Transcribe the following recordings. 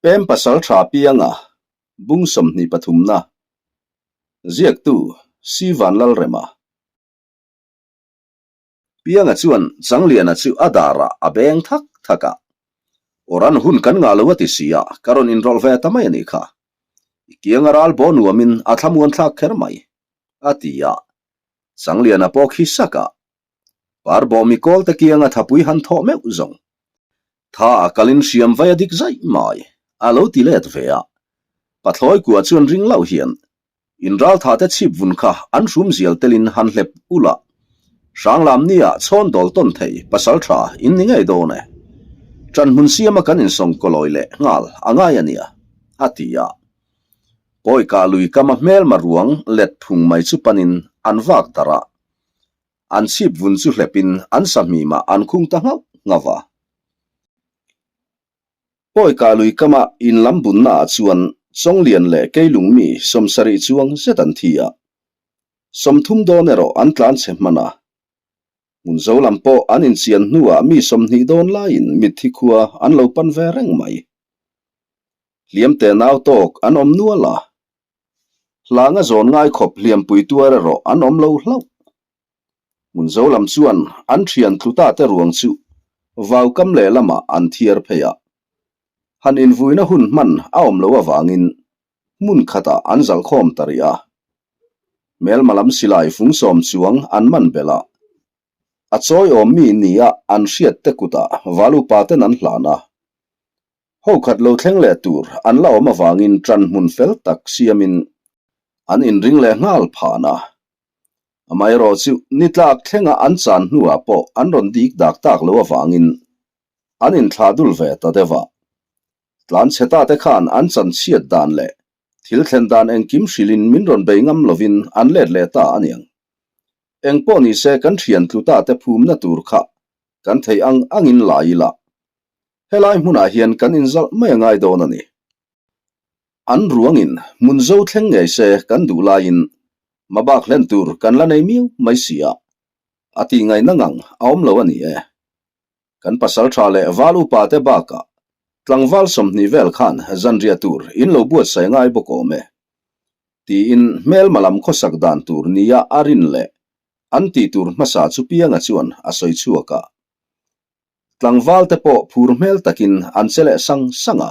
Pem Pasaltha Pianga, Bung 23 na, Ziaktu, Si Vanlalrema. Pianga chuan Changliana chu a darah a beng thak thak a, Awran hun kan ngah lo a ti si a, ka rawn inrawlh ve ta mai a nih kha. I kianga ral baw nuamin a thlamuan thlak kher mai, a ti a. Changliana pawh khi sak a, Parbawh mikawl te kianga thapui han thawh meuh zawng. Tha a kalin hriam vai a dik zaih mai, a lo ti let ve a. Pathlawi kua chuan ring loh hian In raltha te chhip vun kha an hrum zial telin han hlep ul a, Hranglam nia chhawn dawl tawn thei pasal tha in ni ngei dawn e. Ṭan hmun siama kan insawng kawlawi leh nghal a ngai a nia, a ti a. Pawika lui kama hmelma ruang let phung mai chu panin an vak darh a. An chhip vun chu hlepin an sahmimah an khung ta nghauh nghauh a. Pawika lui kama in lam bunna ah chuan Chawnglian leh Keilung mi 70 chuang zet an thi a, 30 dawn erawh an tlan chhe hman a. Hmun zo lam pawh an inchian hnuah mi 20 dawn laiin mitthi khua an lo pan ve reng mai. Hliam te nau tawk an awm nual a, hlanga zawn ngai khawp hliampui tuar erawh an awm lo hlauh. Hmun zo lam chuan an thian tluta te ruang chu vau kam leh lamah an thiar phei a. Han invuina hun hman a awm lo avangin hmun khatah an zalkhawm ta rih a. Hmelma lam silai fung sawm chuang an man belh a. A chawi awm mi nia an hriat te kutah val upa ten an hlan a. Ho khat lo thleng leh tur an la awm avangin ṭan hmun fel tak siamin an inring leh nghal phan a. Amaherawh chu ni tlak thlenga an chan hnuah pawh an rawn dik dak tak lo avangin an inthlah dul ve ta deuh a. Tlan chhe ta te khan an chan chhiat dan leh thil thlen dan engkim hrilhin min rawn bei ngam lovin an let leh ta a niang. Engpawh nise kan thian tlu ta te phumna tur kha kan theih ang angin la ila. Helai hmunah hian kan inzalh mai a ngai dawn a ni. An ruangin hmun zo thleng ngei se kan duh laiin mabak hlen tur kan la nei miau mai si a, a tih ngaihna ngang a awm lo a ni e. Kan pasal tha leh val upa te bakah tlangval 20 vel khan zanriah tur in lo buatsaih ngai bawk awm e. Tiin hmelma lam khawsak dan tur nia a rin leh an tih tur hmasa chu Pianga chuan a sawi chhuak a. Tlangval te pawh phur hmel takin an che leh sang sang a.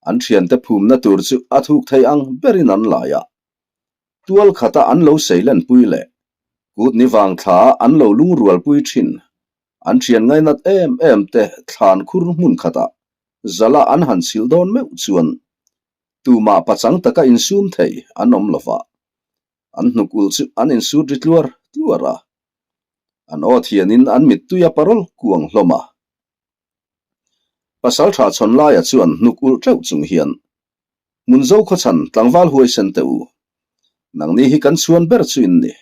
An thiante phumna tur chu a thuk thei ang berin an lai a. Tual khata an lo seilenpui leh kut ni vang thla an lo lungrualpui thin. An thian ngainat em em te thlan khur hmun khatah zala an han chhilh dawn meuh chuan tumah pachang taka insum thei an awm lova. An hnuk ul chu an insut ri tluar tluar a. An aw thianin an mittui a parol kuang hlawm a. Pasal tha chhawn laia chuan hnuk ulh teuh chung hian, Hmunzo khawchhan tlangval huaisen teh u. Nangni hi kan chhuan ber chu in ni.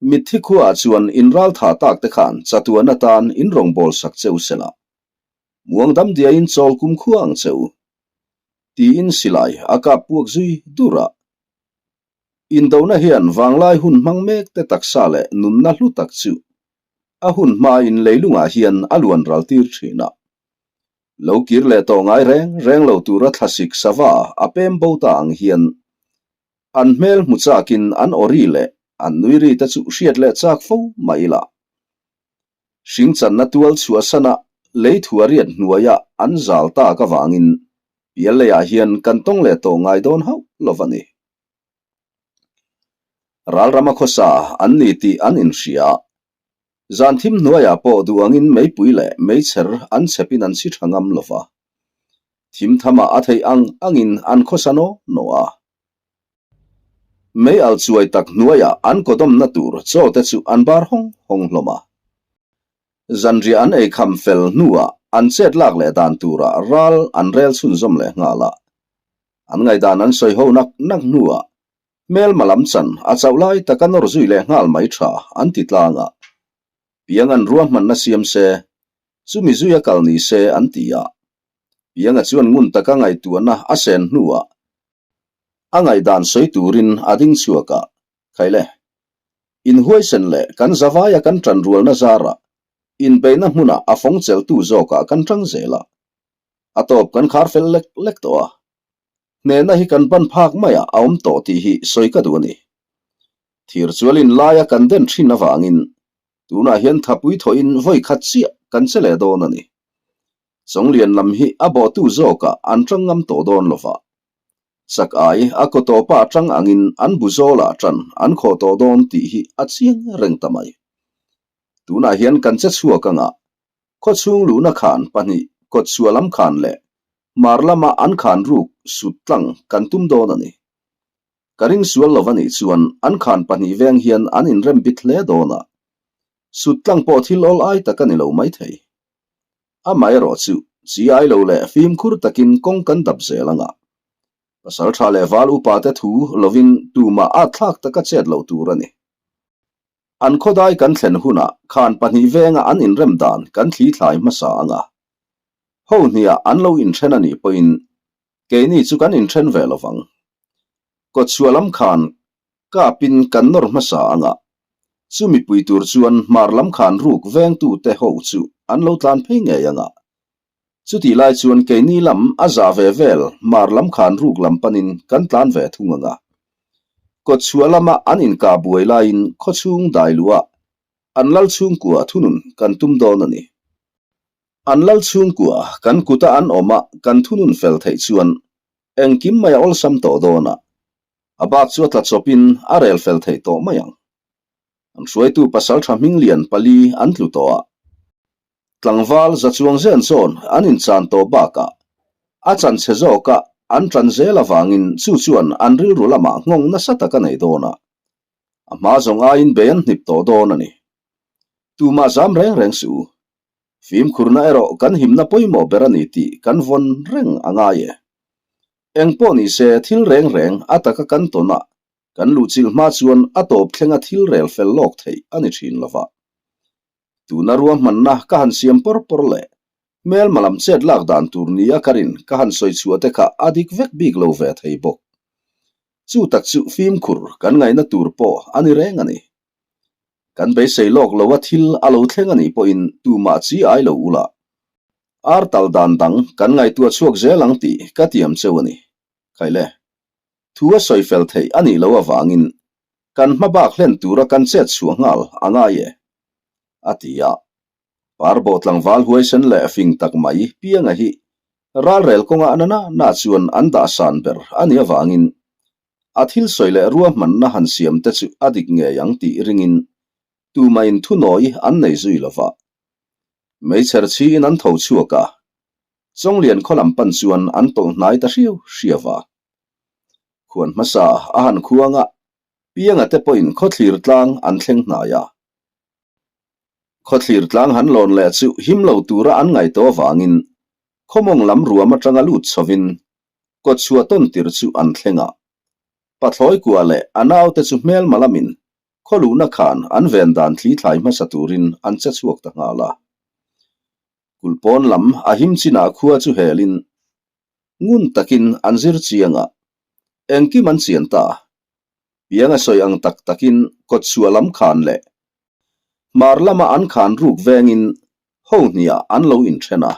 Mitthi khuaah chuan in ral tha tak te khan chatuan atan in rawngbâwl sak che u sela. Muang dam diaiin chawl kum khua ang che u. Tiin silai a kap puak zui dur a. Indona hian vanglai hun hmang mek te taksa leh nunna hlu tak chu a hun hmain leilungah hian a luan ral tir thin a. Lo kir leh tawh ngai reng reng lo tura thlasik sava a pem bo ta ang hian an hmel hmu chakin an awri leh an nui ri te chu hriat leh chak fo mai ila. Hringchanna tual chhuahsana lei thua riat hnuaia an zal tak avangin pial leiah hian kan tawng leh tawh ngai dawn hauh lo va ni. Ralrama khawsa an ni tih an inhria. Zan thim hnuaiah pawh duh angin meipui leh meichher an chhepin an si tha ngam lo va. Thim thamah a theih ang angin an khawsa naw naw a. Mei al chuai tak hnuaiah an kawdawmna tur chaw te chu an bar hawng hawng hlawm a. Zanriah an ei kham fel hnuah an chet lak leh dan turah ral an rel chhunzawm leh nghal a. An ngaihdan an sawi ho nak nak hnuah hmelma lam chan a chauh lai taka nawr zui leh nghal mai tha an ti tlang a. Piang an ruahmanna siam se, chumi zui a kal ni se an ti a. Pianga chuan ngun taka ngaihtuahna a sen hnuah A ngaihdan sawi turin a ding chhuak a, Khaile, inhuaisen leh kan zavaia kan ṭan rualna zarah inbeihna hmunah a fawng cheltu zawkah kan ṭang zel a. A tawp kan khar fel lek lek tawh a. Hnehna hi kan ban phak maiah a awm tawh tih hi sawi ka duh a ni. Thir chualin laia kan den thin avangin tunah hian thapui thawhin vawi khat chiah kan che leh dawn a ni. Chawnglian lam hi a bawhtu zawkah an tang ngam tawh dawn lova. Chak ai a kaw tawpa tang angin an bu zawlah tan an khawh tawh dawn tih hi a chiang reng ta mai. Tunah hian kan che chhuak anga Khawchhung luhna khan pahnih kawtchhuah lam khan leh hmar lama an khan ruk sut tlang kan tum dawn a ni. Ka ring sual lo a nih chuan an khan pahnih veng hian an inrem bit hle dawn a, sut tlang pawh thil awl ai tak a ni lo maithei. Amaherawh chu chi ai lo leh fimkhur takin kawng kan dap zel anga pasal tha leh val upa te thu lovin tumah at thlak taka chet loh tur a ni. An khawdai kan thlen hunah khan pahnih venga an inrem dan kan thli thlai hmasa ang a. Ho hniah an lo inthen a nih pawhin keini chu kan inthen ve lo vang. Kawtchhuah lam khan kapin kan nawr hmasa ang a, chumi pui tur chuan hmar lam khan ruk vengtute ho chu an lo tlan phei ngei ang a. Chutih lai chuan keini lam a za ve vel hmar lam khan ruk lam panin kan tlan ve thung ang a. Kawtchhuah lama an inkah buai laiin khawchhung dai luah an lal chhungkua thunun kan tum dawn a ni. An lal chhungkua kan kuta an awm a kan thunun fel theih chuan engkim mai a awlsam tawh dawn a, a bak chu a tla chawpin a rel fel theih tawh mai ang. An hruaitu pasaltha hminglian pali an tlu tawh a. Tlangval za chuang zen zawn an inchan tawh bakah a chan chhe zawka an tan zel avangin chu chuan an rilru lamah nghawng nasa tak a nei dawn a, a hma zawng aiin bei an hnip tawh dawn a ni. Tumah zam reng reng suh u. Fimkhurna erawh kan himna pawimawh ber a ni tih kan vawn reng a ngai e. Engpawh ni se thil reng reng a taka kan tawn a, kan luhchilh hma chuan a tawp thlenga thil rel fel lawk theih a ni thin lova. Tuna ruahmanna ka han siam pawr pawr leh hmelma lam chet lak dan tur nia ka rin ka han sawi chhuah te kha a dik vek bik lo ve thei bawk. Chu tak chu fimkhur kan ngaihna tur pawh a ni reng a ni. Kan beisei lawk lo a thil a lo thleng a nih pawhin tumah chi ai lo ula. Ar tal dan dang kan ngaihtuah chhuak zel ang tih ka tiam cheu a ni. Khaile. Thu a sawi fel theih a nih loh avangin kan hma bak hlen tura kan chet chhuah nghal a ngai e, a ti a. Parbawh tlangval huaisen leh fing tak mai Pianga hi ralrel kawngah na na na chuan an dah san ber a nih avangin a thil sawi leh ruahmanna han siam te chu a dik ngei ang tih ringin tumahin thunawi an nei zui lo va. Meichher chhiin an tho chhuak a, Chawnglian khaw lam pan chuan an tawlh hnai ta hriau hriau va. Khuan hmasa a han khuang a, Pianga te pawhin khawthlir tlang an thleng hnai a. Khawthlir tlang han lawn leh chu him lo tura an ngaih tawh avangin khawmawng lam ruam atanga lut chhovin kawtchhuah tawn tir chu an thleng a. Pathlawi kua leh a naute chu hmelma lamin khaw luhna khan an ven dan thli thlai hmasa turin an che chhuak ta nghal a. Kulh pawn lam a him chinah khua chu helin ngun takin an zir chiang a, engkim an chian ta. Piang a sawi ang tak takin kawtchhuah lam khan leh hmar lama an khan ruk vengin ho hniah an lo inthen a.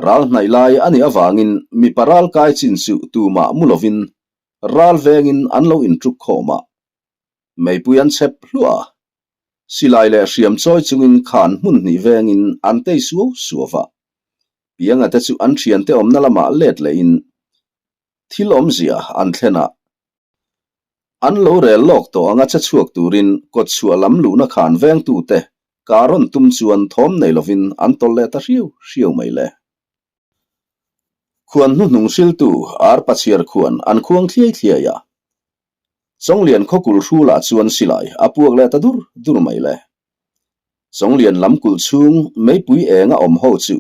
Ral hnaih lai a nih avangin mipa ral kai chin chu tumah mu lovin ral vengin an lo intruk khawm a. Meipui an chep hluah a, Silai leh hriam chawi chungin khan hmun hnih vengin an tei suau suau va. Pianga te chu an thiante awmna lamah let lehin thil awmzia an thlen a. An lo rel lawk tawh anga che chhuak turin kawtchhuah lam luhna khan vengtute ka rawn tum chuan thawm nei lovin an tawlh leh ta hriau hriau mai le. Khuan hnuhnung hriltu arpa chhiar khuan an khuang thliai thliai a. Chawnglian khaw kulh hrulah chuan silai a puak leh ta dur dur mai le. Chawnglian lam kulh chhung meipui eng a awm ho chu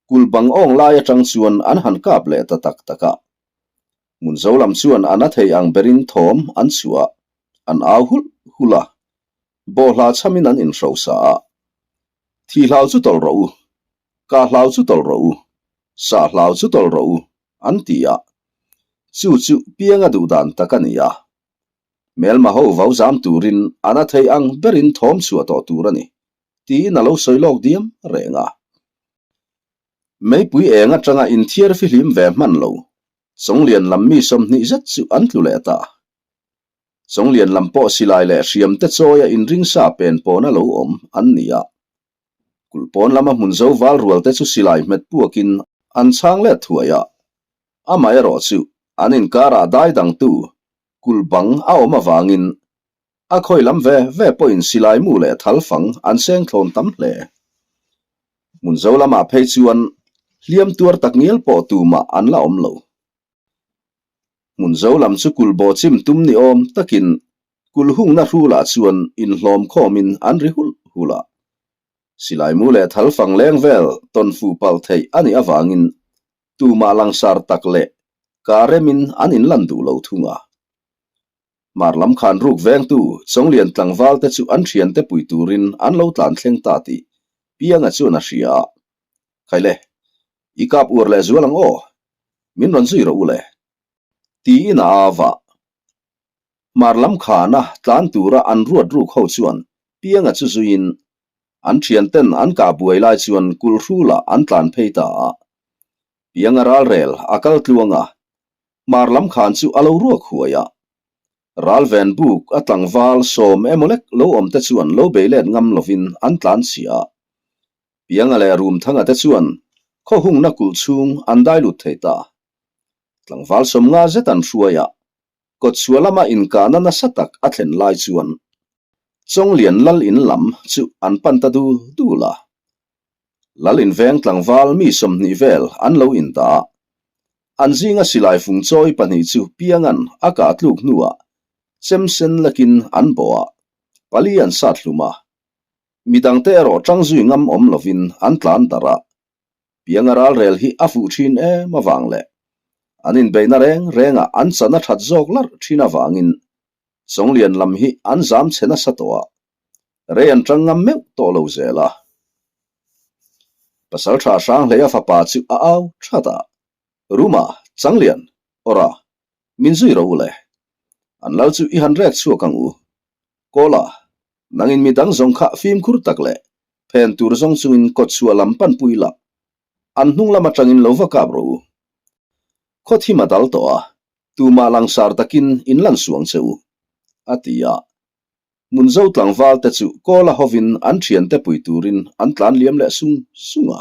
kulh bang awng lai atang chuan an han kap leh ta tak tak a. Hmunzo lam chuan a na thei ang berin thawm an chhuah a, an au hulh hulh a, bawhhla chhamin an inhrosa a. Thi hlau chu tawlh rawh u, kah hlau chu tawlh rawh u, sah hlau chu tawlh rawh u, an ti a, chu chu pianga duh dan tak a ni a. Hmelma ho vau zam turin a na thei ang berin thawm chhuah tawh tur a ni, tiin a lo sawi lawk diam reng a. Meipui eng atanga inthiar fihlim ve hman lo, Chawnglian lam mi 20 zet chu an tlu leh ta. Chawnglian lam pawh silai leh hriam te chawia inringsa pen pawna lo awm an ni a. Kulh pawn lama hmun zo val rual te chu silai hmet puakin an chhang let thuai a. Amaherawh chu an inkarah dai dangtu kulh bang a awm avangin A khawi lam ve ve pawhin silai mu leh thal fang an seng thlawn tam hle. Hmun zo lamah phei chuan hliam tuar tak ngial pawh tumah an la awm lo. Hmun zo lam chu kulh bawh chim tum ni awm takin kulh hungna hrulah chuan inhlawm khawmin an ri hulh hulh a. Silai mu leh thal fang leng vel tawn fuh palh theih a nih avangin tumah langsar tak leh ka remin an inlan duh lo thung a. Hmar lam khan ruk vengtu Chawnglian tlangval te chu an thiante pui turin an lo tlan thleng ta tih Pianga chuan a hria a. Khaile, i kap uar leh zual ang aw, min rawn zui rawh u le. Tiin a au a. Hmar lam khana tlan tura an ruat ruk ho chuan Pianga chu zuiin an thianten an kah buai lai chuan kulhrulah an tlan phei ta a. Pianga ralrel a kal tluang a, Hmar lam khan chu a lo ruak huai a. Ralven buk a tlangval sawm emaw lek lo awm te chuan lo bei let ngam lovin an tlan chhia a. Pianga leh Rumthanga te chuan khaw hungna kulh chhung an dai lut thei ta. Tlangval 50 zet an hruai a, kawtchhuah lama inkahna nasa tak a thlen lai chuan Chawnglian lal in lam chu an pan ta dul dul a. Lal inveng tlangval mi 20 vel an lo indah a. An zinga silai fung chawi pahnih chu Piangan a kah tluk hnuah chem sen lekin an bawh a, pali an sat hlum a. Midangte erawh tang zui ngam awm lovin an tlan darh a. Pianga ralrel hi a fuh thin em avang leh an inbeihna reng rengah an chan a that zawk larh thin avangin Chawnglian lam hi an zam chhe nasa tawh a, rei an tang ngam meuh tawh lo zel a. Pasaltha Hranghleia fapa chu a au that a, Ruma, Changlian, awra, min zui ro u le. An lal chu i han rek chhuak ang u. Kawla, nangin mi dang zawng kha fimkhur tak leh phen tur zawng chungin kawtchhuah lam panpui la, an hnung lam atangin lo va kap rawh u. Khaw thim a dal tawh a, tumah langsar takin in lan suang che u, a ti a. Munzo tlangval te chu Kawla hovin an thiante pui turin an tlan liam leh sung sung a.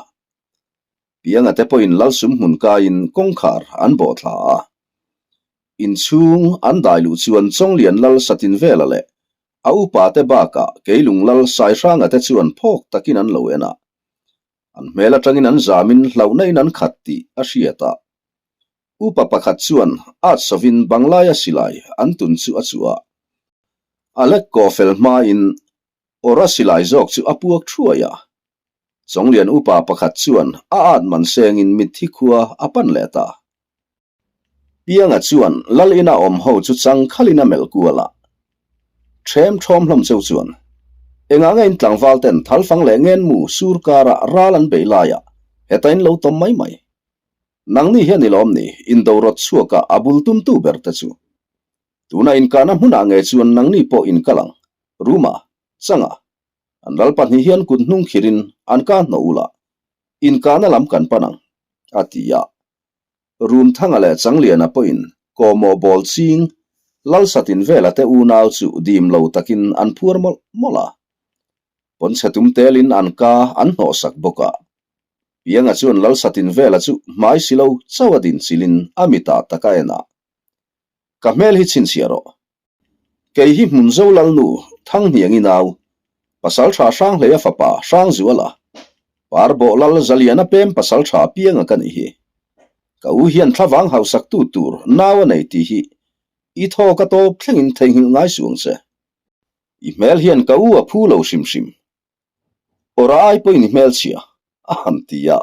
Pianga te pawhin Lalsum hmun kaiin kawngkhar an bawh thla a. Inchhung an dai luh chuan Chawnglian Lal Satinvela leh a upa te bakah Keilung Lal Saihranga te chuan phawk takin an lo en a. An hmel atangin an zamin hlauhna in an khat tih a hriat a. Upa pakhat chuan at sovin banglaia silai an tun chu a chuh a. A lek kawh fel hmain awra silai zawk chu a puak thuai a. Chawnglian upa pakhat chuan a at man sengin mitthi khua a pan leh ta. Pianga chuan Lal ina awm ho chu chang khalin a melh kual a. Ṭhem ṭhawm hlawm cheu chuan, Engah nge in tlangval ten thalfang leh ngenmu sur karah ral an bei laiah heta in lo tawm mai mai? Nangni hian i lawm ni, indo rawt chhuakah a bul tumtu ber te chu. Tuna inkahna hmunah nge chuan nangni pawh in kal ang, Ruma, Changa, an ral pahnih hian kut hnung khirin an kah hnawh ula, inkahna lam kan pan ang, a ti a. Rumthanga leh Changliana pawhin kawmawh bawl ching Lalsatin vela te unau chu dim lo takin an phuar mawlh mawlh a. Pawnchhe tum telin an ka an hnawhsak bawk a. Pianga chuan Lalsatin vela chu hmai si lo chauh a din chilin a mitah tak a en a. Ka hmel hi chhinchhiah rawh. Kei hi Hmunzo Lalnu Thanghniangi nau, Pasaltha Hranghleia fapa Hrangzuala, Parbawh Lal Zaliana pem Pasaltha pianga ka nih hi. Ka u hian thlavang hausaktu tur nau a nei tih hi i thaw ka tawp thlengin theihnghilh ngai suh ang che. I hmel hian ka u a phu lo hrim hrim. Awra ai pawhin i hmelchhia, a han ti a.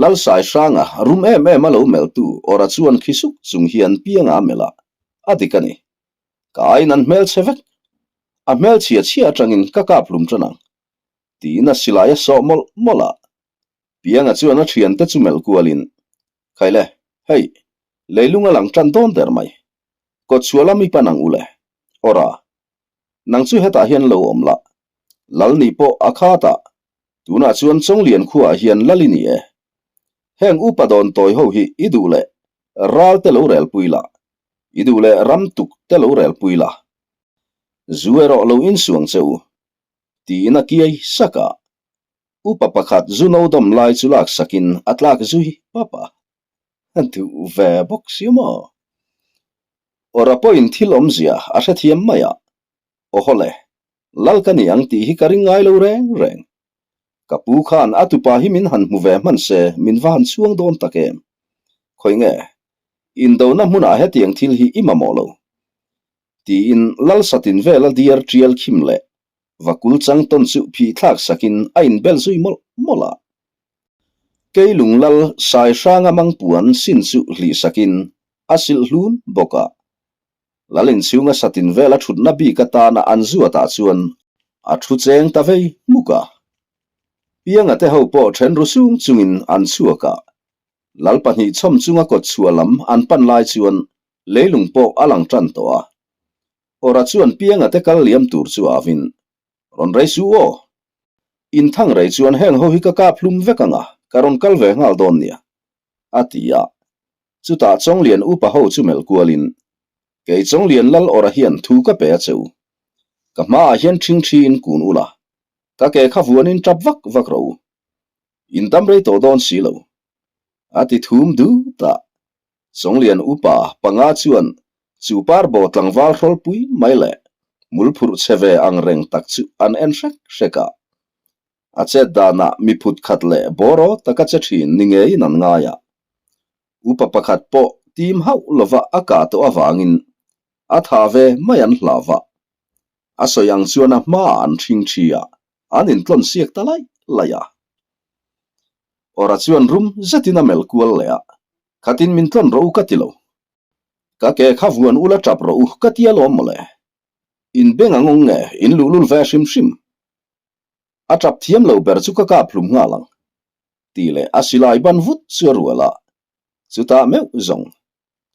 Lalsai hranga rum em em a lo melhtu Awra chuan khi suk chung hian pianga a melh a, a dik a ni. Ka aiin an hmelchhe vek. A hmelchhia chhia atangin ka kap hlum tan ang. Tiin a silai a sawh mawlh mawlh a. Pianga chuan a thiante chu melh kualin, Khaile, hei, leilung a lang tan dawn der mai. Kawtchhuah lam i pan ang u le. Awra, nang chu hetah hian lo awm la. Lalni pawh a khat a. Tunah chuan Chawnglian khuaah hian lal i ni e. Heng upa dawn tawi ho hi i duh leh ral te lo relpui la, i duh leh ram tuk te lo relpui la. Zu erawh lo insuang che u, tiin a kiai sak a. Upa pakhat zu no dawm lai chu laksakin a tlak zui pap a. A duh ve bawk si maw? Awra pawhin thil awmzia a hrethiam mai a. Aw hawle, lal ka ni ang tih hi ka ring ngai lo reng reng. Ka pu khan a tupa hi min han hmu ve hman se min va han chhuang dawn tak em? Khawi nge? Indona hmunah hetiang thil hi i mamawh lo. Tiin lal satin vela diar tial khim leh vakul chang tawn chu phih thlak sakin a inbel zui mawlh mawlh a. Keilung lal sai hranga mangpuan sin chu hlih sakin a silh hlun bawk a. Lal inchhunga satin vela thutna bik atana an zuatah chuan a thu cheng ta vei hmuk a. Pianga te ho pawh then ru sung chungin an chhuak a. Lal pahnih chhawm chunga kawt chhuah lam an pan lai chuan leilung pawh a lang tan tawh a. Awra chuan Pianga te kal liam tur chu avin, Rawn rei suh aw. In thang rei chuan heng ho hi ka kap hlum vek ang a, ka rawn kal ve nghal dawn nia, a ti a. Chutah Chawnglian upa ho chu melh kualin, Kei Chawnglian lal Awra hian thu ka pe a che u. Ka hmaah hian ṭhingṭhi in kun ula, ka ke kha vuanin ṭap vak vak rawh u. In dam rei tawh dawn si lo. A ti thum dut a. Chawnglian upa panga chuan chu parbaw tlangval hrawlpui mai leh hmul phurh chhe ve ang reng tak chu an en hrek hrek a. A chet danah mi phut khat leh bawraw taka che thin ni ngeiin an ngai a. Upa pakhat pawh tim hauh lova a kah tawh avangin a tha ve mai an hlau va. A sawi ang chuan a hmaah an hring thi a, an intlawn siak ta laih laih a. Awra chuan rum zetin a melh kual leh a, Khatin min tlawn rawh u ka ti lo. Ka ke kha vuan ula tap rawh u ka ti alawm mawle. In beng ang awng nge in luhlul ve hrim hrim. A tap thiam lo ber chu ka kap hlum nghal ang. Tih leh a silai ban vut chu a rual a. Chutah meuh zawng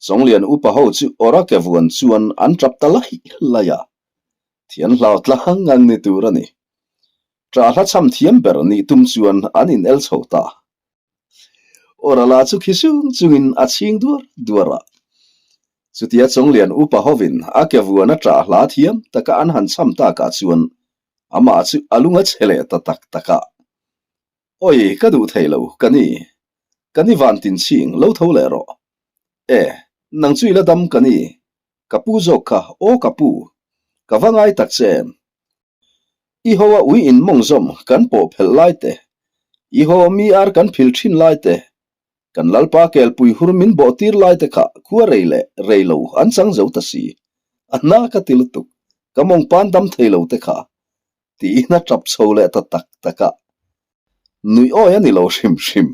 Chawnglian upa ho chu awra ke vuan chuan an tap ta laih laih a. Thian hlau tlang ang ni tur a ni. Ṭah hla chham thiam ber nih tum chuan an in el chho ta. Awra la chu khi sung chungin a chhing duar duar a. Chutia Chawnglian upa hovin a ke vuan a ṭah hla thiam taka an han chham takah chuan amah chu a lung a chhe leh ta tak tak a. Awi, ka duh thei lo, ka ni. Ka ni van tin chhing, lo tho leh rawh. E, nang chu i la dam ka ni. Ka pu zawk kha, aw ka pu. Ka va ngai tak che em. I ho a ui in mawng zawm kan pawh phelh lai te, i ho mi ar kan phil thin lai te, kan lalpa kelpui hur min bawh tir lai te kha khua rei leh rei lo an chang zo ta si. A hna ka ti lutuk, ka mawng pan dam thei lo te kha. Tiin a tap chho leh ta tak tak a. Nuih awi a ni lo hrim hrim.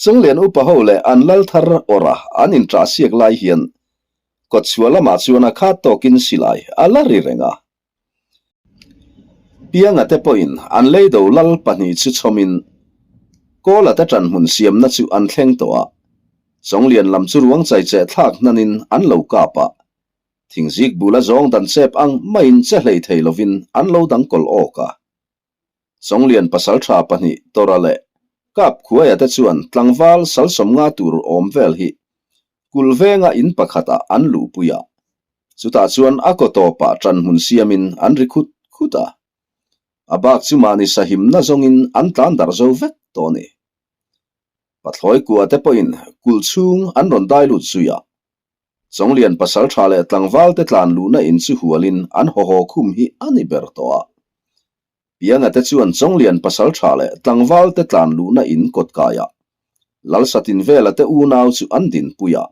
Chunglian upa ho leh an lal thar awrh a an inṭah siak lai hian kawtchhuah lamah chuan a khat tawkin silai a la ri reng a. Pianga te pawhin an leido lal pahnih chu chhawmin Kawla te ṭanhmun siamna chu an thleng tawh a. Chawnglian lam chu ruang chaicheh thlak hnanin an lo kap a. Thingzik bula zawng dan chep ang maiin che hlei thei lovin an lo dang kawlh awk a. Chawnglian pasaltha pahnih Tora leh Kap Khuaia te chuan tlangval salsawm nga tur awm vel hi kulh venga in pakhatah an luhpui a. Chutah chuan a kaw tawpah ṭan hmun siamin an ri khut khut a. A bak chu mahni sahimna zawngin an tlan darh zo vek tawh a ni. Pathlawi kua te pawhin kulh chhung an rawn dai lut zui a. Chawnglian pasaltha leh tlangval te tlan luhna in chu hualin an haw haw khum hi a ni ber tawh a. Pianga te chuan Chawnglian pasaltha leh tlangval te tlan luhna in kawt kaiah Lalsatin vela te unau chu an dinpui a.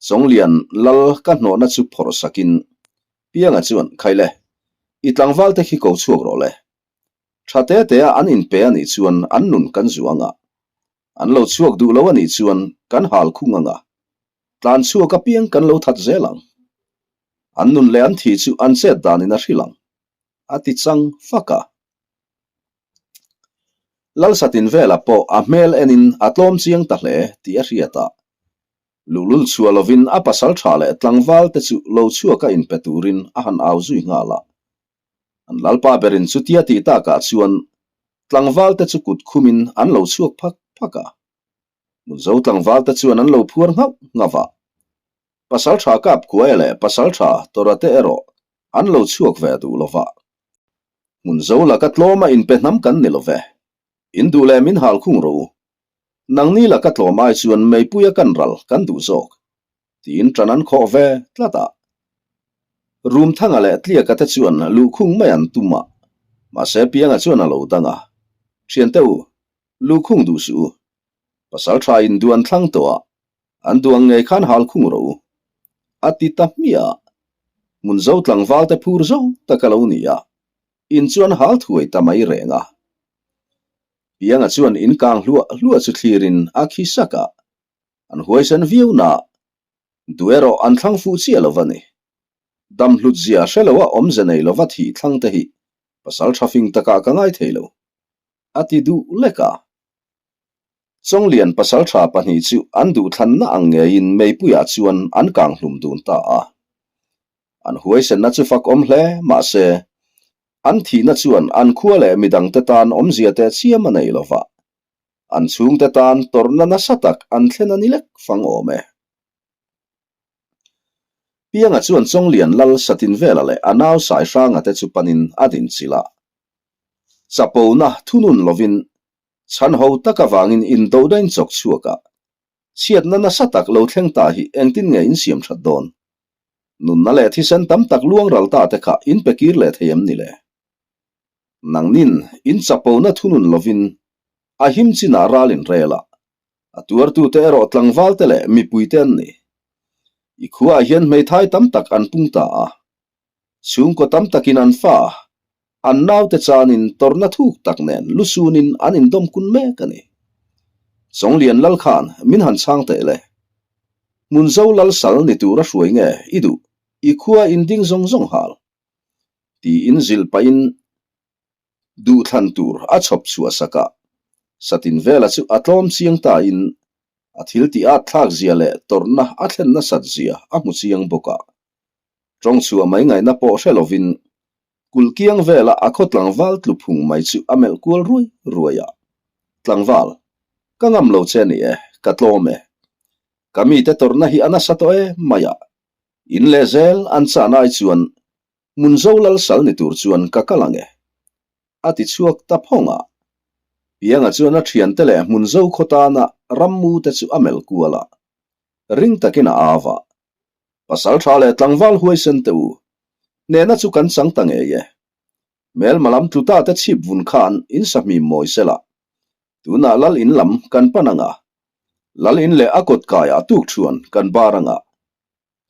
Chawnglian lal ka hnawhna chu phawrh sakin Pianga chuan, Khaile, i tlangval te khi ko chhuak rawh le. Tha te te a an inpe a nih chuan an nun kan zuang a. An lo chhuak duh lo a nih chuan kan hal khung ang a, tlan chhuak apiang kan lo that zel ang. An nun leh an thi chu an chet danin a hrilh ang, a ti chang fak a. Lalsatin vela pawh a hmel enin a tlawm chiang ta hle tih a hriat a. Luhlul chhuah lovin a pasal tha leh tlangval te chu lo chhuaka inpe turin a han au zui nghal a. An lalpa berin chutia tih takah chuan. Tlangvalte chu kut khumin an lo chhuak phak phak a. Hmunzo tlangvalte chuan an lo phuar nghauh nghauh a. Pasaltha Kapkhuaia leh Pasaltha Tawrate erawh an lo chhuak ve duh lo va. Hmunzo laka tlawma inpe hnam kan ni lo ve. In duh leh min hal khung rawh u. Nangni laka tlawm ai chuan meipuia kan ral kan duh zawk. Tiin ṭan an khawh ve tlat a. Rumthanga leh Tliaka te chuan luhkhung mai an tum a, mahse Pianga chuan a lo dang a, Ṭhiante u, luhkhung duh suh u. Pasal ṭha in duh an thlang tawh a, an duh ang ngei khan hal khung rawh u. A ti ta hmiah a. Hmunzo tlangval te phur zawng tak a lo ni a, in chuan hal thuai ta mai reng a. Pianga chuan in kang hluah hluah chu thlirin a khi sak a, An huaisen viau na, duh erawh an thlang fuh chiah lo va ni. Dam hlut zia hre lo a awmze nei lova thih thlang te hi pasal tha fing takah ka ngai thei lo, a ti duh lek a. Chawnglian pasal tha pahnih chu an duhthlanna ang ngeiin meipuiah chuan an kang hlum dun ta a. An huaisenna chu fak awm hle mahse, an thihna chuan an khua leh midangte tan awmzia teh chiam a nei lo va. An chhungte tan tawrhna nasa tak an thlen a ni lek fang awm e. Pianga chuan Chawnglian Lal Satinvela leh a nau Saihranga te chu panin a din chilh a. Chapona thunun lovin chhanho tak avangin indohna in chawk chhuak a, chhiatna nasa tak lo thleng ta hi engtin nge in siam that dawn? Nunna leh thisen tam tak luang ral ta te kha in pe kir leh thei em ni le? Nangnin in chapona thunun lovin a him chinah ral in rel a, a tuartute erawh tlangvalte leh mipuite an ni. I khuaah hian hmeithai tam tak an pung ta a, chhungkaw tam takin an fa, an naute chanin tawrhna thuk tak nen lusunin an indawm kun mek a ni. Chawnglian lal khan min han chhang teh le. Hmunzo lal sal ni tura hruai nge i duh, i khua inding zawng zawng hal. Tiin zilh pahin duhthlan tur a chhawp chhuah sak a, Satin vela chu a tlawm chiang tain a thil tih at thlak zia leh tawrhna a thlen nasat zia a hmu chiang bawk a. Tawng chhuah mai ngaihna pawh hre lovin kulh kiang vela a khaw tlangval tlu phung mai chu a melh kual ruai ruai a, Tlangval, ka ngam lo che ni e, ka tlawm e. Ka mite tawrhna hi a nasa tawh em mai a, In leh zel an chan ai chuan Hmunzo lal sal ni tur chuan ka kal ang e, a ti chhuak ta phawng a. Pianga chuan a thiante leh Hmunzo khaw tana rammu te chu a melh kual a, ring takin a au a. Pasal tha leh tlangval huaisen te u, hnehna chu kan chang ta ngei e. Hmelma lam tlu ta te chhip vun khan in sahmim mawi sela, tunah lal in lam kan pan ang a, lal in leh a kawt kaiah tuk thuan kan bar ang a,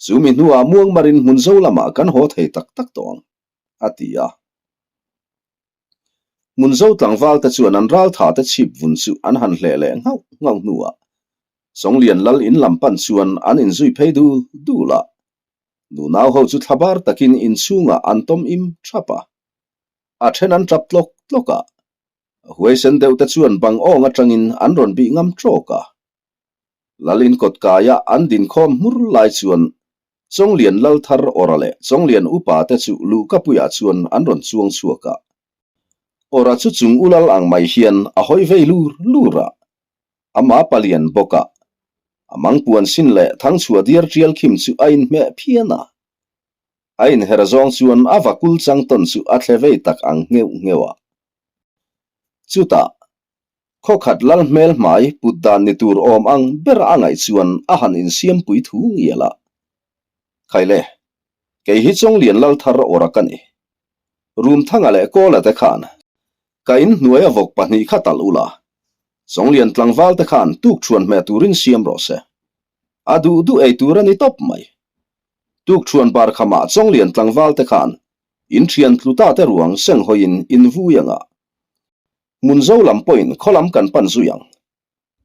Chu mi hnuah Muangmarin hmun zo lamah kan haw thei tak tak tawh ang, a ti a. Hmun zo tlangvalte chuan an raltha te chhip vun chu an han hleh leh nghauh nghauh hnuah Chawnglian lal in lam pan chuan an inzui phei dul dul a. Nunau ho chu thlabar takin inchhungah an tawm im thap a. A then an tap tlawk tlawk a. A huaisen deuh te chuan bang awng atangin an rawn bih ngam tawk a. Lalin kawt kaia an dinkhawm hmur lai chuan Chawnglian lal thar Awra leh Chawnglian upa te chu luhkapuiah chuan an rawn chuang chhuak a. Awra chu chung u lal ang mai hian a hawi vei lur lur a, ama palian bawk a, a mangpuan sin leh thangchhuah diar tial khim chu a inhmeh phian a. A inher zawng chuan a vakul chang tawn chu a thle vei tak ang ngheuh ngheuh a. Chutah, Khawkhat lal hmel hmai put dan ni tur awm ang ber a ngaih chuan a han insiampui thu ngial a. Khaile, kei hi Chawnglian lal thar awra ka ni. Rumthanga leh Kawla te khan ka in hnuaia vawk pahnih kha talh ula, Chawnglian tlangval te khan tuk thuan hmeh turin siam rawh se. A duh duh ei tur a ni tawp mai. Tuk thuan bar khamah Chawnglian tlangval te khan in thian tluta te ruang senghawiin in vui anga. Hmunzo lam pawhin khaw lam kan pan zui ang.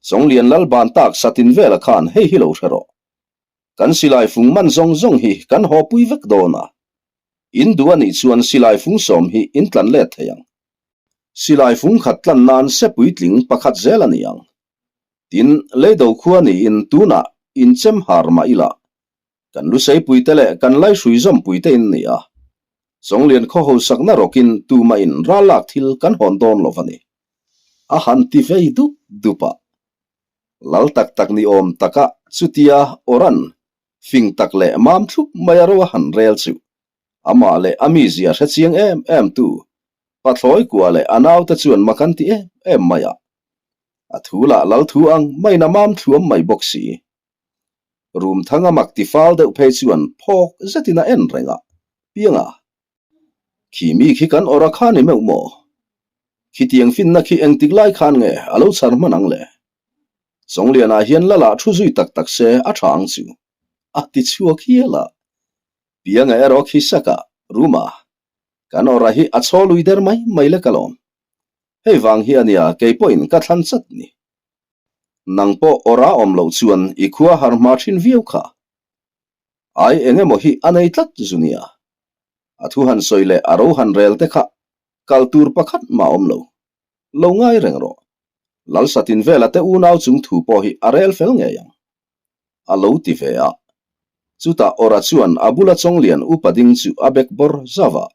Chawnglian lal ban tak satin vela khan hei hi lo hre rawh. Kan silai fung man zawng zawng hi kan haw pui vek dawn a. In duh a nih chuan silai fung sawm hi in tlan let thei ang. Silai fung khat tlan nan se puitling pakhat zel a ni ang. Tin, leido khua niin tunah in chem har mah ila Kan luseipuite leh kan laihrui zawmpuite in ni a, Chawnglian khaw ho sakna rawkin tumahin ral lak thil kan hawn dawn lo va ni. A han ti vei dup dup a. Lal tak tak ni awm taka chutia Awran fing tak leh mam thlup mai a ro a han rel chu amah leh a mizia hre chiang em em tu Pathlawi kua leh a naute chuan mak an ti em em mai a. A thu lah lal thu ang maiin a mam thluam mai bawk si. Rumthanga mak ti fal deuh phei chuan phawk zetin a en reng a, Pianga, khi mi khi kan awrh a kha ni meuh maw? Khitiang finna khi engtik lai khan nge a lo chhar hman ang le? Chawnglianah hian lala thu zui tak tak se a tha ang chu, a ti chhuak hial a. Pianga erawh khi saka, Ruma, kan awrh a hi a chaw lui der mai mai lek alawm. Hei vang hi ania kei pawhin ka thlan chat ni. Nang pawh awrh a awm loh chuan i khua har hma thin viau kha. Ai eng emaw hi a nei tlat zu nia. A thu han sawi leh a ro han rel te kha kal tur pakhat mah awm lo. Lo ngai reng rawh. Lalsatin vela te unau chung thu pawh hi a rel fel ngei ang. A lo ti ve a. Chutah Awra chuan a bula Chawnglian upa ding chu a bek bawr zauh a.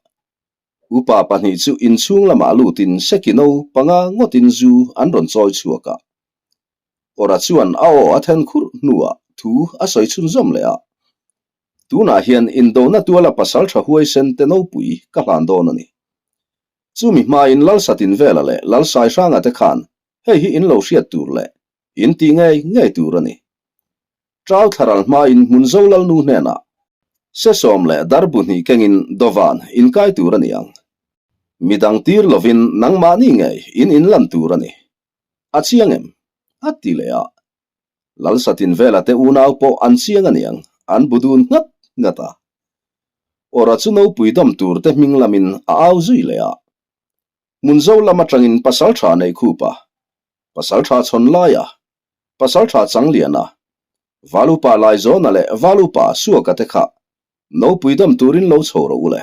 Upa pahnih chu inchhung lamah lutin Sekino panga ngawtin zu an rawn chawi chhuak a. Awra chuan a aw a then khurh hnuah thu a sawi chhunzawm leh a. Tunah hian indona tuala pasaltha huaisen te nopui ka hlan dawn a ni. Chumi hmain Lalsatin Vela leh Lalsaihranga te khan hei hi in lo hriat tur leh in tih ngei ngei tur a ni. Ṭau thlaral hmain Hmunzo Lalnu hnenah Sesawm leh Darbu hnih kengin Dawvan inkai tur a ni ang. Midang tir lovin nangmahni ngei in inlan tur a ni. A chiang em? A ti leh a. Lalsatin Vela te unau pawh an chiang a niang, an bu dun nghat nghat a. Awra chu nopui dawm tur te hming lamin a au zui leh a. Hmunzo lam atangin Pasaltha Neihkhupa, Pasaltha Chhawnlaia, Pasaltha Changliana, Valupa Laizawna leh Valupa Suaka te kha nopui dawm turin lo chho rawh u le.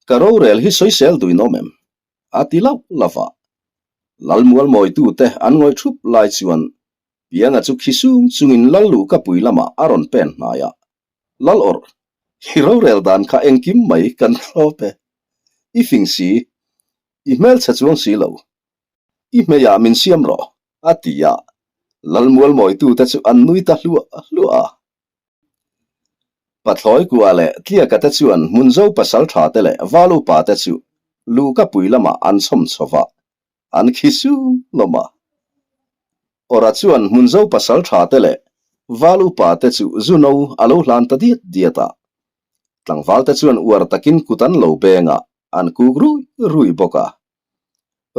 Ka rorel hi sawisel duin awm em? A ti lauh lauh a. Lalmual mawitute an ngawih thup lai chuan Pianga chu khi sung chungin Lal luhka pui lamah a rawn pen hnai a. Lal awrh, i rorel dan kha engkim mai kan thlawp e. I fing si, i hmelchhe chuang si lo. I hmeiah min siam rawh, a ti a. Lalmual mawitute chu an nui ta hluah hluah a. Pathlawi kua leh Tliaka te chuan Hmunzo pasal tha te leh Val upa te chu luhka pui lamah an chhawm chho va, an khi sung hlawm a. Awra chuan Hmunzo pasal tha te leh Val upa te chu zu no a lo hlan ta diat diat a. Tlangval te chuan uar takin kut an lo beng a, an kuk rui rui bawk a.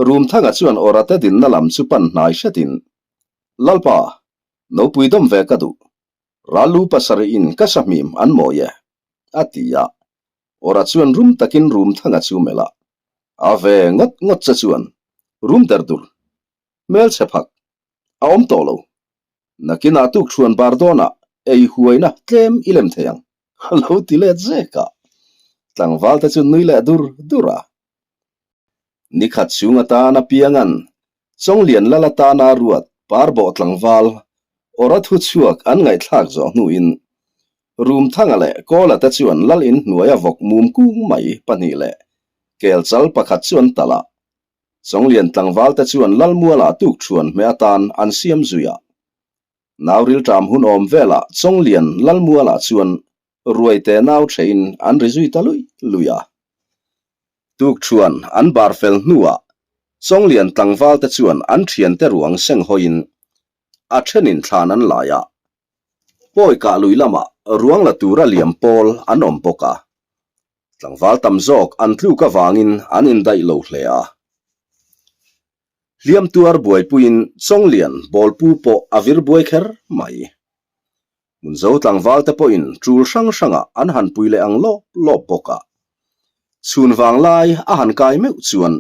Rumthanga chuan Awra te dinna lam chu pan hnai hretin, Lalpa, nopui dawm ve ka duh. Rallu pasarih in ka sahmim an mawi e, a ti a. Awra chuan rum takin Rumthanga chu melh a. A ve ngawt ngawt che chuan rum der dur, hmelchhe phak a awm tawh lo. Nakinah tukṭhuan bar dawnah ei huaina tlem i lem thei ang, a lo ti let zek a. Tlangval te chu nui leh dur dur a. Nikhat chhung atana piangan Chawnglian lal atana ruat Parbawh tlangval awra thu chhuak an ngaihthlak zawh hnuin Rumthanga leh Kawla te chuan lal in hnuaia vawk mum kung mai pahnih leh kel chal pakhat chu an talh a. Chawnglian tlangval te chuan lal mualah tukṭhuan hmeh atan an siam zui a. Nau rilṭam hun awm velah Chawnglian lal mualah chuan ruaite nau ṭhein an ri zui ta lui lui a. Tukṭhuan an bar fel hnuah Chawnglian tlangval te chuan an ṭhiante ruang seng hawiin a ṭhenin thlan an lai a. Pawi kah lui lamah ruang la tura liam pawl an awm bawk a. Tlangval tam zawk an tluk avangin an indaih lo hle a. Hliam tuar buaipuiin Chawnglian bawlpu pawh a vir buai kher mai. Hmunzo tlangval te pawhin tul hrang hrangah an han pui leh ang lawp lawp bawk a. Chhun vang lai a han kai meuh chuan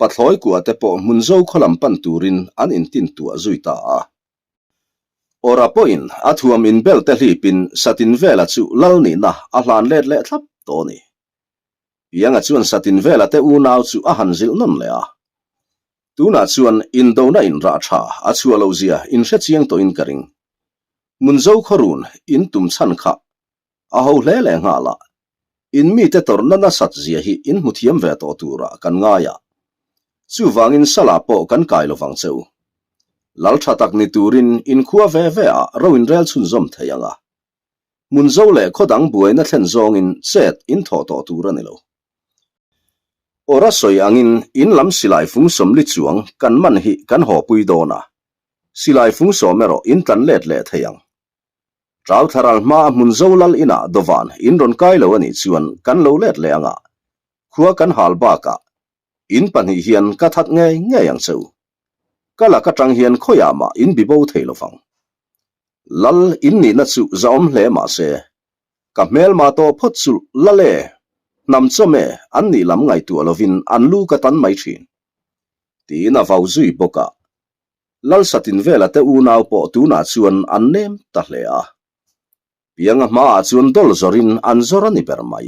Pathlawi kua te pawh Hmunzo khaw lam pan turin an intintuah zui ta a. Awra pawhin a thuam inbel te hlipin Satin vela chu lal nihna a hlan let leh thlap tawh a ni. Pianga chuan Satin vela te unau chu a han zilh nawn leh a. Tunah chuan indona in rah tha a chhuah loh zia in hre chiang tawhin ka ring. Hmunzo khawrun in tum chhan kha a ho hle leh nghal a, in mite tawrhna nasat zia hi in hmu thiam ve tawh turah kan ngai a. Chuvangin Salah pawh kan kai lovang che u. Lal tha tak ni turin inkhua ve ve ah ro inrel chhunzawm thei ang a. Hmunzo leh khaw dang buaina thlen zawngin chet in thawh tawh tur a ni lo. Awra sawi angin in lam silai fung sawmli chuang kan man hi kan hawpui dawn a, silai fung sawm erawh in tlan let leh thei ang. Ṭau thlaral hma a Hmunzo lal inah dawvan in rawn kai lo a nih chuan kan lo let leh ang a, khua kan hal bakah In pahnih hian ka that ngei ngei ang che u. Ka lak atang hian khawiah mah in bi bo thei lo vang. Lal in nihna chu zahawm hle mah se, ka hmelma tawh phawt chu lal e, hnam chawm e an nih lam ngaihtuah lovin an lu ka tan mai thin. Tiin a vau zui bawk a. Lal Satin vela te unau pawh tunah chuan an nem ta hle a. Pianga hmaah chuan dawl zawrin an zawr a ni ber mai.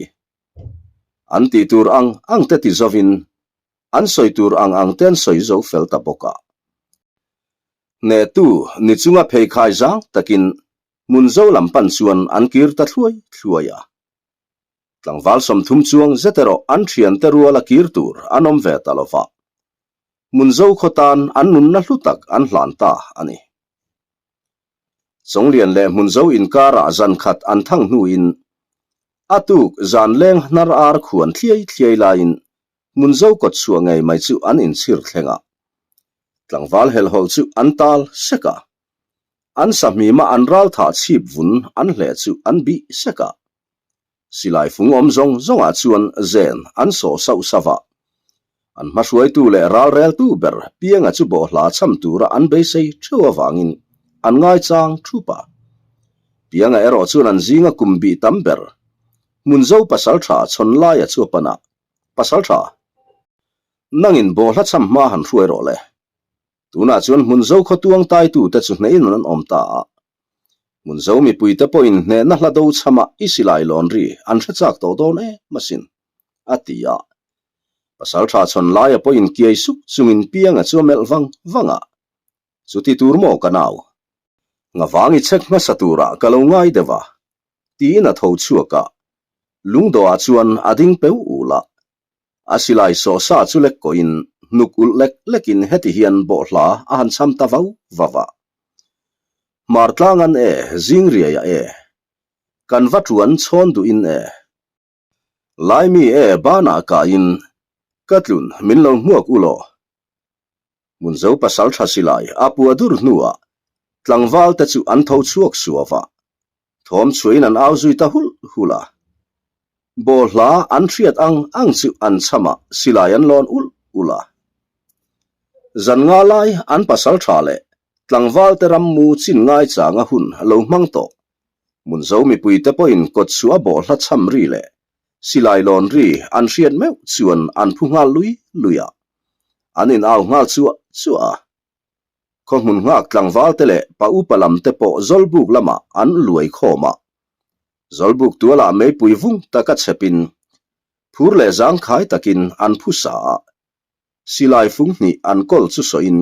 An tih tur ang ang te ti zovin an sawi tur ang ang te an sawi zo fel ta bawk a. Hnehtu ni chunga pheikhai zang takin Hmunzo lam pan chuan an kir ta thluai thluai a. Tlangval 30 chuang zet erawh an thiante ruala kir tur an awm ve ta lova. Hmunzo khaw tan an nunna hlu tak an hlan ta a ni. Chawnglian leh Hmunzo inkarah zan khat an thang hnuin a tuk zan leng hnar ar khuan thliai thliai laiin Hmunzo kawt chhuah ngei mai chu an inchhir thleng a. Tlangval helhawlh chu an tal sek a. An sahmima an ral thah chhip vun an hleh chu an bih sek a. Silai fung awm zawng zawngah chuan zen an sawh sauh sauh a. An hmahruaitu leh ralreltu ber Pianga chu bawhhla cham tura an beisei theuh avangin an ngaichang thup a. Pianga erawh chuan an zinga kum bih tam ber Hmunzo Pasaltha Chhawnlaia chu a pan a, Pasaltha, nangin bawhhla cham hma han hruai rawh le. Tunah chuan Hmunzo khaw tuang taitute chu hnehin an awm ta a. Hmunzo mipuite pawhin hnehna hla do chhamah i silai lawn ri an hre chak tawh dawn em asin, a ti a. Pasaltha chhawn laia pawhin kiai suk chungin Pianga chu a melh vang vang a, Chuti tur maw ka nau? Ngavang i chek hmasa turah ka lo ngai deuh a, tiin a tho chhuak a. Lungdawhah chuan a ding peu ul a. A silai sawh sa chu lek kawhin hnuk ulh lek lekin heti hian bawhhla a han cham ta vau vau a. Hmar tlang an e, zing riai a e. Kan va tuan chhawn duhin e. Laimi e banah kahin ka tlun min lo hmuak u law. Hmunzo pasal tha silai a pua dur hnuah tlangval te chu an tho chhuak suau a. Thawm chhuahin an au zui ta hulh hulh a. Bawlhla an hriat ang ang chu an chham a, silai an lawn ulh ulh a. Zan nga lai an pasal tha leh tlangval te ram mu chin ngai changa hun lo hmang tawh. Hmunzo mipui te pawhin kawt chhuah a bawlhla chham ri leh silai lawn ri an hriat meuh chuan an phu nghal lui lui a. An in au nghal chuah chuah a. Khaw hmun nghak tlangval te leh pa upa lam te pawh Zawlbuk lamah an luai khawm a. Zawlbuk tualah meipui vung taka chhepin phur leh zangkhai takin an phu sa a. Silai fung hnih an kawl chu sawiin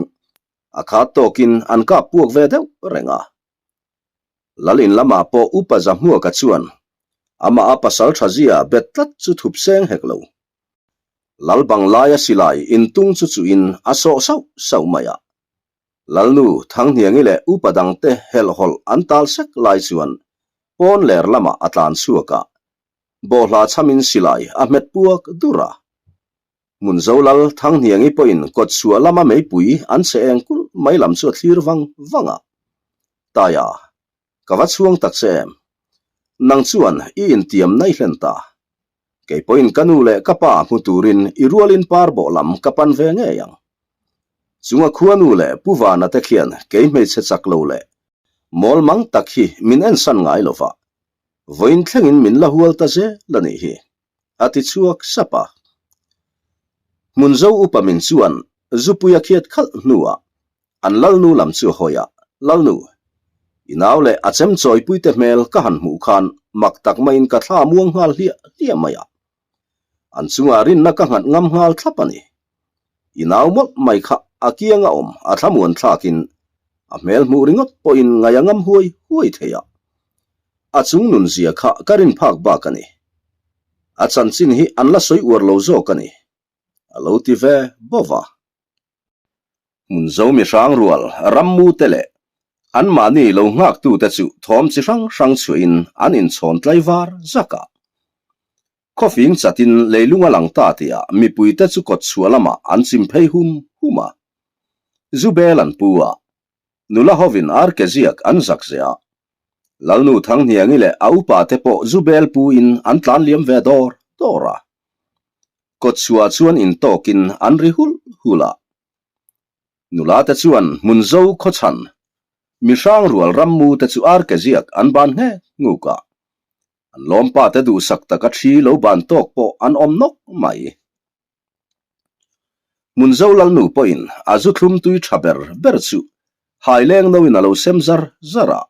a khat tawkin an kap puak ve deuh reng a. Lal in lamah pawh upa Zahmuaka chuan amah a pasal tha zia bet tlat chu thup seng hek lo. Lal bang laia silai intung chu chuhin a sawh sauh sauh mai a. Lalnu Thanghniangi leh upa dangte helhhawlh an tal sek lai chuan pawn ler lamah a tlan chhuak a, bawhhla chhamin silai a hmet puak dur a. Hmunzo Lal Thanghniangi pawhin kawtchhuah lama meipui an che eng kulh mai lam chu a thlir vang vang a. Taia, ka va chhuang tak che em? Nang chuan i intiam nai hlen ta. Kei pawhin ka nu leh ka pa hmu turin i rualin par bawh lam ka pan ve ngei ang. Chunga khua nu leh Pu Vana te khian kei hmeichhe chak lo leh mawl mang tak hi min ensan ngai lo va, vawiin thlengin min la hual ta zel a nih hi, a ti chhuak sap a. Hmunzo upa min chuan zupui a khiat khalh hnuah An Lalnu lam chu a hawi a, Lalnu, i nau leh a chem chawipuite hmel ka han hmuh khan mak tak maiin ka thla muang nghal hliah hliah mai a. An chungah rinna ka nghat ngam nghal thlap a ni. I nau mawlh mai kha a kianga awm a thlamuan thlakin a hmel hmuh ringawt pawhin ngaih a ngam huai huai thei a. A chung nun zia kha ka rin phak bak a ni. A chanchin hi an la sawi uar lo zawk a ni. A lo ti ve bawv a. Hmunzo mi hrang rual rammu te leh anmahni lo nghaktute chu thawm chi hrang hrang chhuahin an inchhawn tlaivar zak a. Khawfing chatin leilung a lang ta tihah mipuite chu kawtchhuah lamah an chim phei hum hum a. Zu bel an pu a, nula hovin arke ziak an zak zeh a. Lalnu Thanghniangi leh a upa te pawh zu bel puin an tlan liam ve dawr dawr a. Kawtchhuah chuan intawkin an ri hulh hulh a. Nula te chuan Hmunzo khawchhan mihrang rual rammu te chu arke ziak an ban nghek nghuk a. An lawmpa te duhsak taka thi lo ban tawk pawh an awm nawk mai. Hmunzo Lalnu pawhin a zu thlum tui tha ber ber chu haileng noin a lo sem zar zar a.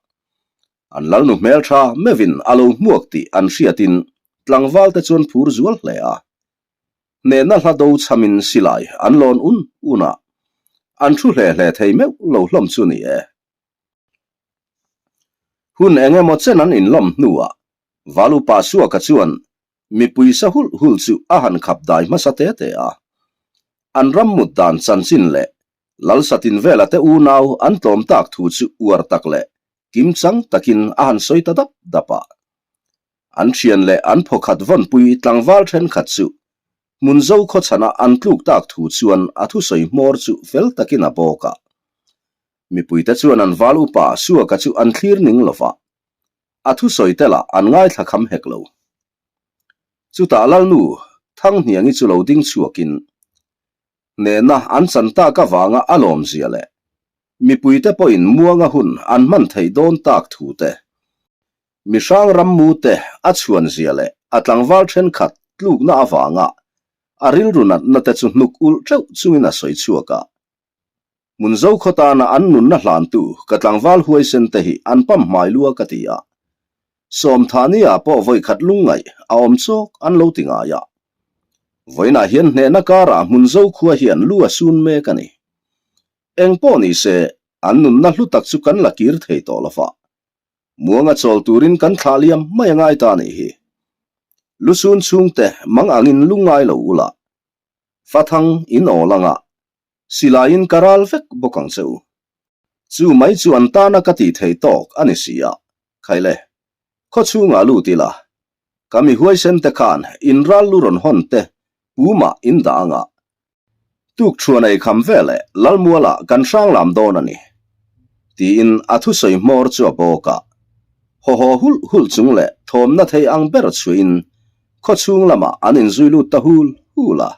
An Lalnu hmeltha meuhin a lo hmuak tih an hriatin tlangval te chuan phur zual hle a. Hnehna hla do chhamin silai an lawn un un a, an thu hle hle thei meuh lo hlawm chu ni e. Hun eng emaw chen an inlawm hnuah Valupa Suaka chuan mipui sa hulh hulh chu a han khap dai hmasa te te a. An ram mut dan chanchin leh Lalsatin vela te unau an tlawm tak thu chu uar tak leh kimchang takin a han sawi ta dap dap a. An thian leh an phawkhat vawnpui tlangval thenkhat chu Hmunzo khawchhana an tluk tak thu chuan a thusawi hmawr chu fel takin a bawk a. Mipuite chuan an val upa Suaka chu an thlir ning lo va, a thusawi te lah an ngaithla kham hek lo. Chutah Lalnu Thanghniangi chu lo ding chhuakin, Hnehna an chan tak avanga a lawmzia leh mipuite pawhin muanga hun an hman theih dawn tak thu te, mihrang rammu te a chhuanzia leh a tlangval thenkhat tlukna avanga a rilru natna te chu hnuk ulh teuh chungin a sawi chhuak a. Hmunzo khaw tana an nunna hlantu ka tlangval huaisen te hi an pam hmai lua ka ti a. Sawmthania pawh vawikhat lungngaih a awm chawk an lo ti ngai a. Vawiinah hian hnehna karah Hmunzo khua hian lu a sun mek a ni. Eng pawh ni se, an nunna hlu tak chu kan la kir thei tawh lo va. Muanga chawl turin kan thlah liam mai a ngai ta a nih hi. Lusun chhungte mang angin lungngai lo ula. Fathang in awl anga Silaiin ka ral vek bawk ang che u. Chu mai chu an tana ka tih thei tawk a ni si a, Khaile, khaw chhungah lut ila, ka mi huaisen te khan in ral lu rawn hawn te pumah in dah anga, tuk thuan ei kham veleh Lalmualah kan hrang lam dawn a ni, tiin a thusawi hmawr chu a bawk a. Haw haw hulh hulh chung leh thawmna thei ang ber chhuihin khaw chhung lamah an inzui lut ta hul hul a.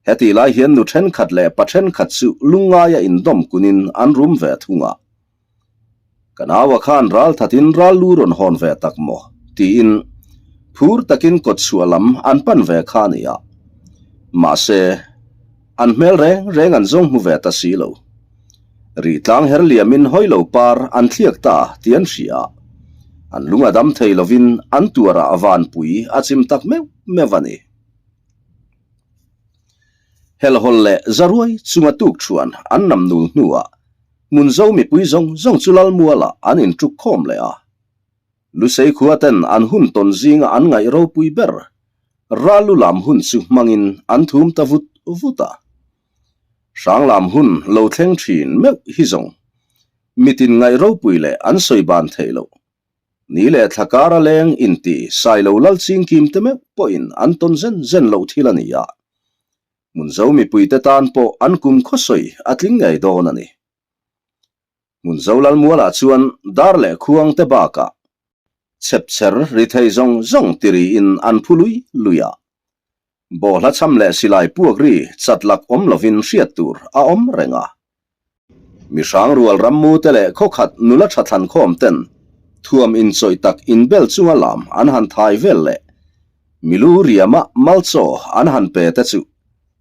Heti lai hian nu thenkhat leh pa thenkhat chu lungngaia indawm kunin an rum ve thung a. Ka naua khan ral thatin ral lu rawn hawn ve tak maw? tiin phur takin kawtchhuah lam an pan ve kha a ni a. Mahse, an hmel reng reng an zawng hmu ve ta si lo. Rihtlang her liamin hawi lo par an thliak ta tih an hria a. An lung a dam thei lovin an tuarah vanpui a chim tak meuh meuh a ni. Helhawlh leh Zaruai chunga tuk chuan an nam nul hnuah Hmunzo mipui zawng zawng chu Lalmualah an intuk khawm leh a. Lusei khua ten an hun tawn zinga an ngaih ropui ber Rallu lam hun chu hmangin an thum ta vut vut a. Hranglam hun lo thleng thin meuh hi zawng mitin ngaih ropui leh an sawi ban theih loh. Ni leh thla kar a leng inti Sailo lal chingkim te meuh pawhin an tawn zen zen loh thil a ni a. Hmunzo mipuite tan pawh an kum khawsawi a tling ngei dawn a ni. Hmunzo Lalmualah chuan dar leh khuang te bakah chhepchher ri thei zawng zawng ti riin an phu lui lui a. Bawhla cham leh silai puak ri chat lak awm lovin hriat tur a awm reng a. Mi hrang rual rammu te leh khawkhat nula tha thlan khawm ten thuam inchawih tak inbel chunga lam an han thai vel leh milu riama malchaw an han pe te chu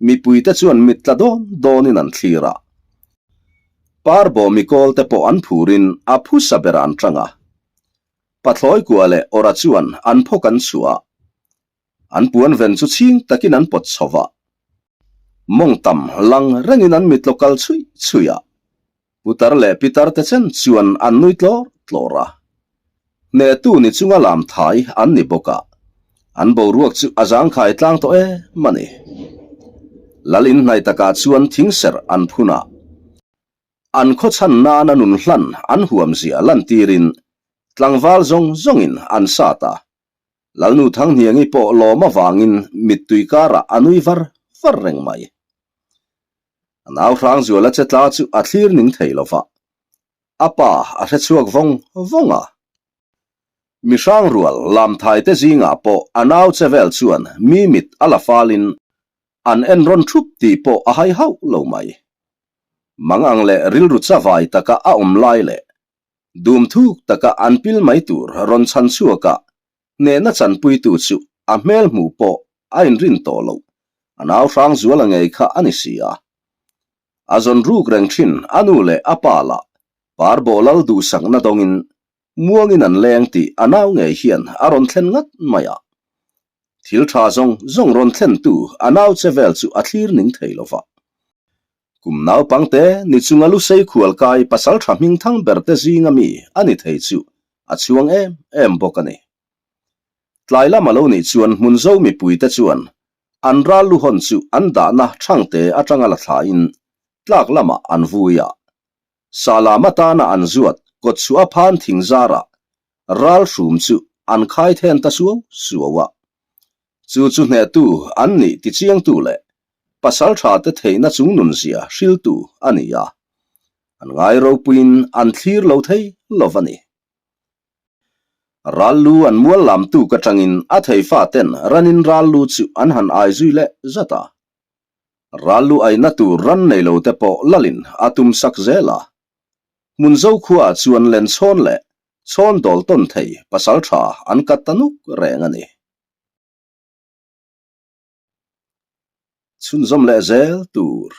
mipui te chuan mit tla dawn dawnin an thlir a. Parbawh mikawl te pawh an phurin a phusa ber an tang a. Pathlawi kua leh awra chuan an phawk an chhuah a. An puan ven chu chhing takin an pawt chho va. Mawng tam lang rengin an mitlaw kal chhuih chhuih a. Putar leh pitar te chen chuan an nui tlawr tlawr a. Hnehtu ni chunga lam thai an ni bawk a. An boruak chu a zangkhai tlang tawh em a ni. Lal in hnai takah chuan thingserh an phun a. An khaw chhan nana nun hlan an huam zia lantirin tlangval zawng zawngin an sat a. Lalnu Thanghniangi pawh lawm avangin mittui karah a nui var var reng mai. A nau Hrangzuala che tla chu a thlir ning thei lo va, a pa a hre chhuak vawng vawng a. Mi hrangrual lamthai te zingah pawh a nau che vel chuan mi mit a la falin an en rawn thup tih pawh a hai hauh lo mai. Mang ang leh rilru chavai taka a awm lai leh dum thuk taka an pil mai tur rawn chhan chhuaka hnehna chanpuitu chu a hmel hmuh pawh a inrin tawh loh, a nau Hrangzuala ngei kha a ni si a. A zawn ruk reng thin a nu leh a pa lah Parbawh lal duhsakna dawngin muangin an leng tih a nau ngei hian a rawn thlen ngat mai a. Thil tha zawng zawng rawn thlentu a nau che vel chu a thlir ning thei lo va. Kum naupangte ni chunga Lusei khualkai pasal tha hming thang berte zinga mi a ni thei chu a chhuang em em bawk a ni. Tlai lam a lo nih chuan Hmunzo mipuite chuan an ral lu hawn chu an dahna thangte atanga la thlain tlak lamah an vui a. Salam atana an zuat kawtchhuah a phan thing zarah ral hrum chu an khai then ta suau suau a. Chu chu hnehtu an nih tichiangtu leh pasal tha te theihna chungnun zia hriltu a ni a. An ngai ropuiin an thlir lo thei lo va ni. Ral lu an mual lam tuk atangin a thei fa ten ranin ral lu chu an han ai zui leh zat a. Ral lu aina tur ran nei lo te pawh lalin a tum sak zel a. Hmun zo khuaah chuan len chhawn leh chhawn dawl tawn thei pasal tha an kat ta nuk reng a ni. Chhunzawm leh zel tur.